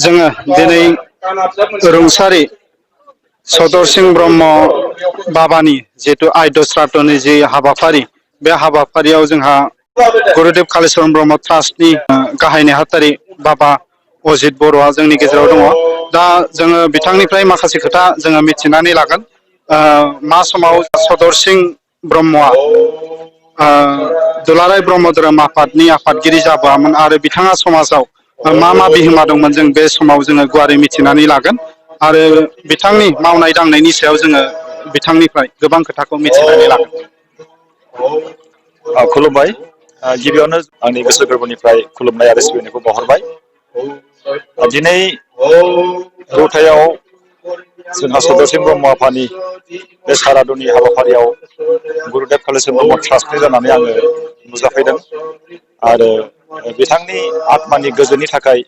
जोङो दिनै रुंसारि सदरस ब्रह्म बाबानि जिहेतु आयद श्राद्धनि जि हाबाफारि बे हाबाफारियाव जोंहा गुरुदेव कालिचरण ब्रह्म ट्रास्टनि गाहाय नेहाथारि बाबा अजित बर'आ जोंनि गेजेराव दङ। दा जोङो बिथांनिफ्राय माखासे खोथा जोङो मिथिनानै लागोन। मा समाव सदरसिं ब्रह्मआ दुलाराय ब्रह्म धोरोम आफादनि आफादगिरि जाबोआमोन आरो बिथाङा समाजाव मा बिहोमा दंमोन जों बे समाव जोङो गुवारै मिथिनानै लागोन आरो बिथांनि मावनाय दांनायनि सायाव जोङो बिथांनिफ्राय गोबां खोथाखौ मिथिनानै लागोन। खुलुमबाय। गिबियावनो आंनि गोसो गोरबोनिफ्राय खुलुमनाय आरो सिबिनायखौ बावहरबाय। दिनै जौथायाव जोंहा सदरसिं ब्रह्म आफानि बे सारादुनि हाबाफारियाव गुरुदेव कालिचरण ब्रह्म ट्रास्टनि जानानै आङो नुजाफैदों आरो बिथांनि आत्मानि गोजोननि थाखाय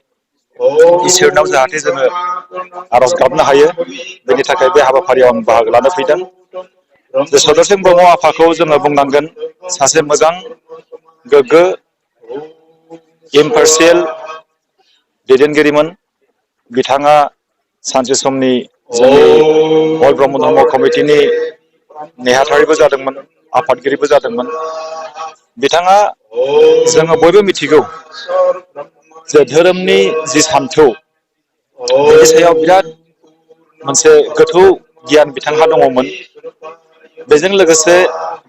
इसोरनाव जाहाथे जोङो आरज गाबनो हायो, बेनि थाखाय बे हाबाफारियाव आं बाहागो लानो फैदों। जे सदरसिं ब्रह्म आफाखौ जोङो बुंनांगोन सासे मोजां गोग्गो इम्पार्सियेल दैदेनगिरिमोन। बिथाङा सानसे समनि जोंनि अल ब्रह्म धर्म कमिटिनि नेहाथारिबो जादोंमोन, आफादगिरिबो जादोंमोन। बिथाङा जोङो बयबो मिथिगौ जे धोरोमनि जि सान्थौ बेनि सायाव बिराद मोनसे गोथौ गियान बिथांहा दङमोन। बेजों लोगोसे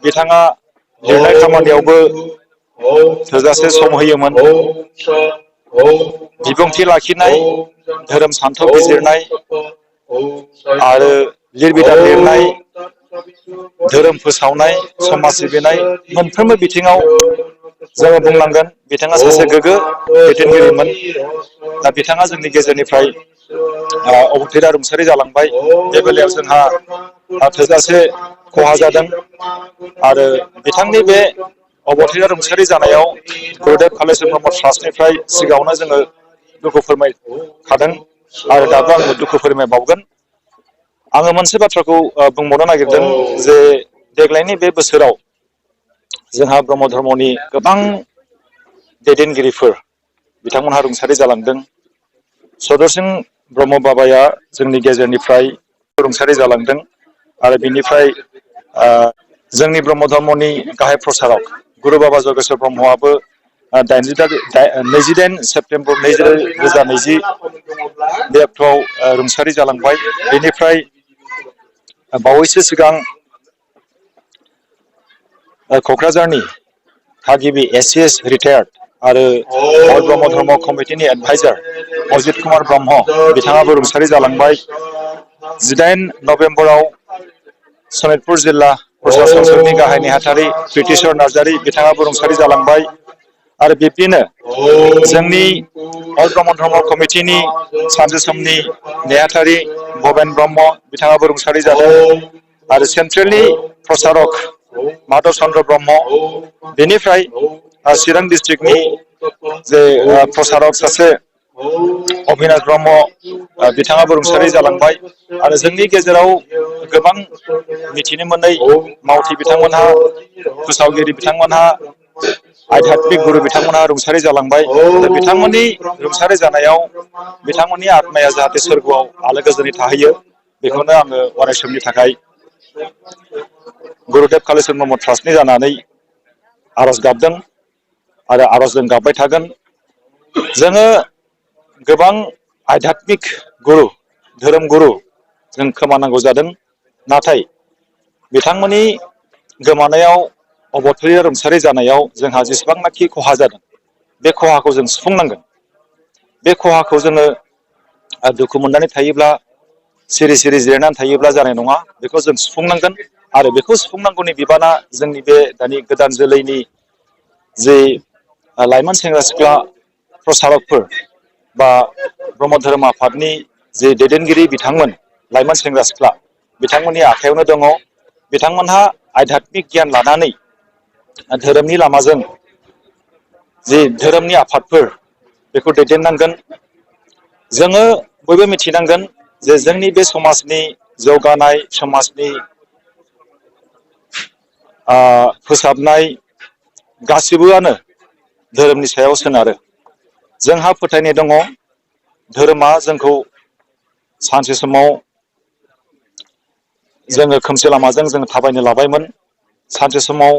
बिथाङा लिरनाय खामानियावबो थोजासे सम होयोमोन। बिबुंथि लाखिनाय, धोरोम सान्थौ बिजिरनाय आरो लिरबिदां लिरनाय, धोरोम फोसावनाय, समाज सिबिनाय मोनफ्रोमबो बिथिङाव जोङो बुंनांगोन बिथाङा सासे गोग्गो दैदेनगिरिमोन। दा बिथाङा जोंनि गेजेरनिफ्राय अबथिरा रुंसारि जालांबाय। बे बेलायाव जोंहा थोजासे खहा जादों आरो बिथांनि बे अबथिरा रुंसारि जानायाव गुरुदेव कालिचरण ब्रह्म ट्रास्टनिफ्राय सिगाङावनो जोङो दुखु फोरमायखादों आरो दाबो आङो दुखु फोरमायबावगोन। आङो मोनसे बाथ्राखौ बुंबावनो नागिरदों जे देग्लायनि बे बोसोराव जोंहा ब्रह्म धर्मनि गोबां दैदेनगिरिफोर बिथांमोनहा रुंसारि जालांदों। सदरसिं ब्रह्म बाबाया जोंनि गेजेरनिफ्राय रुंसारि जालांदों आरो बिनिफ्राय जोंनि ब्रह्म धर्मनि गाहाय प्रसारक गुरु बाबा जगेश्वर ब्रह्मआबो 28 सेप्तेम्बर 2020 बे अक्ट'आव रुंसारि जालांबाय। बेनिफ्राय बावैसो सिगां क'क्राझारनि थागिबि SCS रिटायार्ड आरो अल ब्रह्म धर्म कमिटिनि एडभाइजार अजित कुमार ब्रह्म बिथाङाबो रुंसारि जालांबाय। 18 नभेम्बराव सनितपुर जिल्ला प्रसाद संसदनि गाहाय नेहाथारि प्रितिश्वर नार्जारि बिथाङाबो रुंसारि जालांबाय आरो बिब्दिनो जोंनि अल ब्रह्म धर्म कमिटिनि सानसे समनि नेहाथारि भबेन ब्रह्म बिथाङाबो रुंसारि जादों आरो सेन्ट्रेलनि प्रसारक माधव चन्द्र ब्रह्म, बेनिफ्राय चिरां डिस्ट्रिक्टनि जे प्रसारक सासे अबिनाश ब्रह्म बिथाङाबो रुंसारि जालांबाय आरो जोंनि गेजेराव गोबां मिथिनो मोनै मावथि बिथांमोनहा, फोसावगिरि बिथांमोनहा, आध्यात्मिक गुरु बिथांमोनहा रुंसारि जालांबाय। दा बिथांमोननि रुंसारि जानायाव बिथांमोननि आत्माया जाहाथे सोरगोआव आलो गोजोनै थाहैयो, बेखौनो आङो अराय समनि थाखाय गुरुदेव कालिचरण ब्रह्म ट्रास्टनि जानानै आरज गाबदों आरो आरजजों गाबबाय थागोन। जोङो गोबां आध्यात्मिक गुरु, धोरोम गुरु जों खोमानांगौ जादों, नाथाय बिथांमोननि गोमानायाव अबथिरा रुंसारि जानायाव जोंहा जेसेबांनाखि खहा जादों बे खहाखौ जों सुफुंनांगोन। बे खहाखौ जोङो दुखु मोननानै थायोब्ला, सिरि सिरि जिरायनानै थायोब्ला जानाय नङा। बेखौ जों सुफुंनांगोन आरो बेखौ सुफुंनांगौनि बिबाना जोंनि बे दानि गोदान जोलैनि जे लाइमोन सेंग्रा सिख्ला प्रसारकफोर बा ब्रह्म धोरोम आफादनि जे दैदेनगिरि बिथांमोन, लाइमोन सेंग्रा सिख्ला बिथांमोननि आखायावनो दङ। बिथांमोनहा आध्यात्मिक गियान लानानै धोरोमनि लामाजों जि धोरोमनि आफादफोर बेखौ दैदेननांगोन। जोङो बयबो मिथिनांगोन जे जोंनि बे समाजनि जौगानाय, समाजनि फोसाबनाय गासिबोआनो धोरोमनि सायाव सोनारो। जोंहा फोथायनाय दङ धोरोमा जोंखौ सानसे समाव जोङो खोमसि लामाजों जों थाबायनो लाबायमोन। सानसे समाव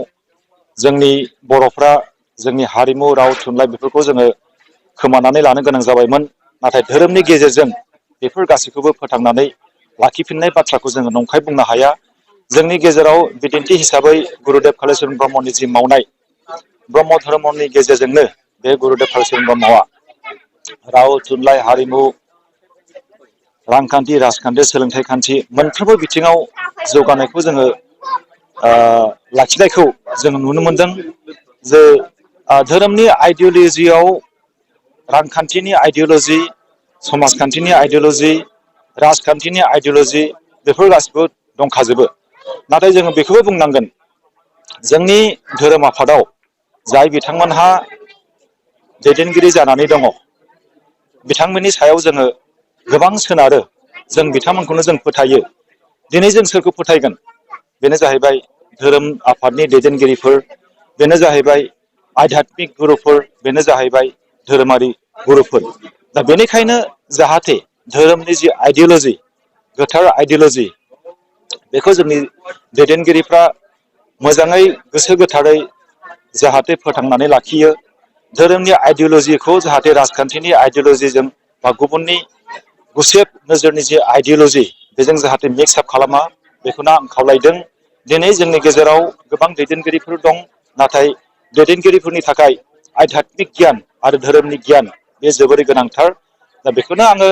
जोंनि बर'फ्रा जोंनि हारिमु राव थुनलाइ बेफोरखौ जोङो खोमानानै लानो गोनां जाबायमोन। नाथाय धोरोमनि गेजेरजों बेफोर गासैखौबो फोथांनानै लाखिफिननाय बाथ्राखौ जोङो नंखाय बुंनो हाया। जोंनि गेजेराव बिदिन्थि हिसाबै गुरुदेब कालिचरन ब्रह्मनि जि मावनाय, ब्रह्म धर्मनि गेजेरजोंनो बे गुरुदेब कालिचरन ब्रह्मआ राव थुनलाइ हारिमु रांखान्थि राजखान्थि सोलोंथाइ खान्थि मोनफ्रोमबो बिथिङाव जौगानायखौ जोङो लाखिनायखौ जों नुनो मोनदों। जे धोरोमनि आइडिय'लजियाव रांखान्थिनि आइडिय'लजि, समाजखान्थिनि आइडिय'लजि, राजखान्थिनि आइडिय'लजि बेफोर गासिबो दंखाजोबो। नाथाय जोङो बेखौबो बुंनांगोन, जोंनि धोरोम आफादाव जाय बिथांमोनहा दैदेनगिरि जानानै दङ, बिथांमोननि सायाव जोङो गोबां सोनारो। जों बिथांमोनखौनो जों फोथायो। दिनै जों सोरखौ फोथायगोन? बेनो जाहैबाय धोरोम आफादनि दैदेनगिरिफोर, बेनो जाहैबाय आध्यात्मिक गुरुफोर, बेनो जाहैबाय धोरोमारि गुरुफोर। दा बेनिखायनो जाहाथे धोरोमनि जि आइडिय'लजि, गोथार आइडिय'लजि, बेखौ जोंनि दैदेनगिरिफ्रा मोजाङै गोसो गोथारै जाहाथे फोथांनानै लाखियो। धोरोमनि आइडिय'लजिखौ जाहाथे राजखान्थिनि आइडिय'लजिजों बा गुबुननि गुसेब नोजोरनि जि आइडिय'लजि बेजों जाहाथे मिक्स आप खालामा, बेखौनो आं खावलायदों। दिनै जोंनि गेजेराव गोबां दैदेनगिरिफोर दं, नाथाय दैदेनगिरिफोरनि थाखाय आध्यात्मिक गियान आरो धोरोमनि गियान बे जोबोरै गोनांथार। दा बेखौनो आङो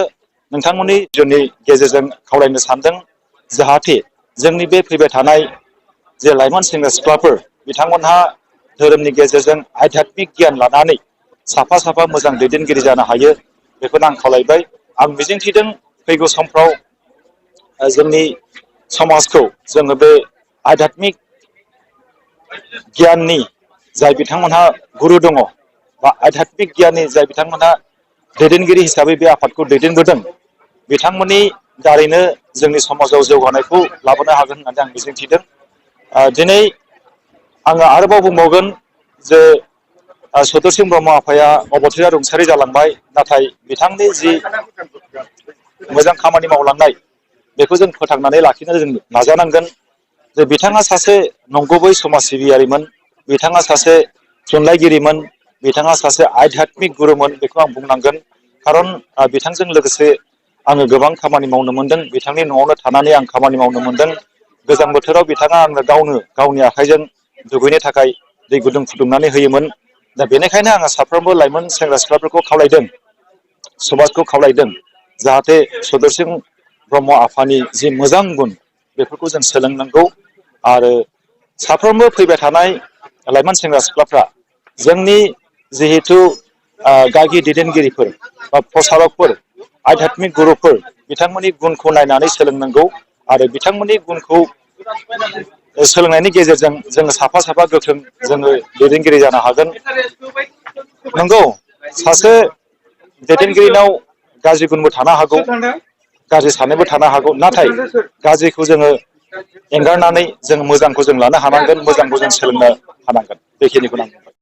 नोंथांमोननि जोंनि गेजेरजों खावलायनो सानदों, जाहाथे जोंनि बे फैबाय थानाय जे लाइमोन सेंग्रा सिख्लाफोर, बिथांमोनहा धोरोमनि गेजेरजों आध्यात्मिक गियान लानानै साफा साफा मोजां दैदेनगिरि जानो हायो। बेखौनो आं खावलायबाय। आं मिजिंथिदों फैगौ समफ्राव जोंनि समाजखौ जोङो बे आध्यात्मिक गियाननि जाय बिथांमोनहा गुरु दङ, बा आध्यात्मिक गियाननि जाय बिथांमोनहा दैदेनगिरि हिसाबै बे आफादखौ दैदेनबोदों, बिथांमोननि दारैनो जोंनि समाजाव जौगानायखौ लाबोनो हागोन होननानै आं मिजिंथिदों। दिनै आङो आरोबाव बुंबावगोन जे सदरसिं ब्रह्म आफाया अबथिरा रुंसारि जालांबाय, नाथाय बिथांनि जि मोजां खामानि मावलांनाय बेखौ जों फोथांनानै लाखिनो जों नाजानांगोन। जे बिथाङा सासे नंगुबै समाज सिबियारिमोन, बिथाङा सासे थुनलाइगिरिमोन, बिथाङा सासे आध्यात्मिक गुरुमोन, बेखौ आं बुंनांगोन। खारन बिथांजों लोगोसे आङो गोबां खामानि मावनो मोनदों। बिथांनि न'आवनो थानानै आं खामानि मावनो मोनदों। गोजां बोथोराव बिथाङा आंनो गावनि आखाइजों दुगैनो थाखाय दै गुदुं फुदुंनानै होयोमोन। दा बेनिखायनो आङो साफ्रोमबो लाइमोन सेंग्रा सिख्लाफोरखौ खावलायदों, समाजखौ खावलायदों, जाहाथे सदरसिं ब्रह्म आफानि जि मोजां गुन बेफोरखौ जों सोलोंनांगौ। आरो साफ्रोमबो फैबाय थानाय लाइमोन सेंग्रा सिख्लाफ्रा जोंनि जिहेथु गागि दैदेनगिरिफोर बा प्रसारकफोर, आध्यात्मिक गुरुफोर, बिथांमोननि गुनखौ नायनानै सोलोंनांगौ। आरो बिथांमोननि गुनखौ सोलोंनायनि गेजेरजों जोङो साफा साफा गोख्रों जोङो दैदेनगिरि जानो हागोन। नंगौ, सासे दैदेनगिरिनाव गाज्रि गुनबो थानो हागौ, गाज्रि साननायबो थानो हागौ, नाथाय गाज्रिखौ जोङो एंगारनानै जों मोजांखौ जों लानो हानांगोन, मोजांखौ जों सोलोंनो हानांगोन। बेखिनिखौनो आं बुंबाय।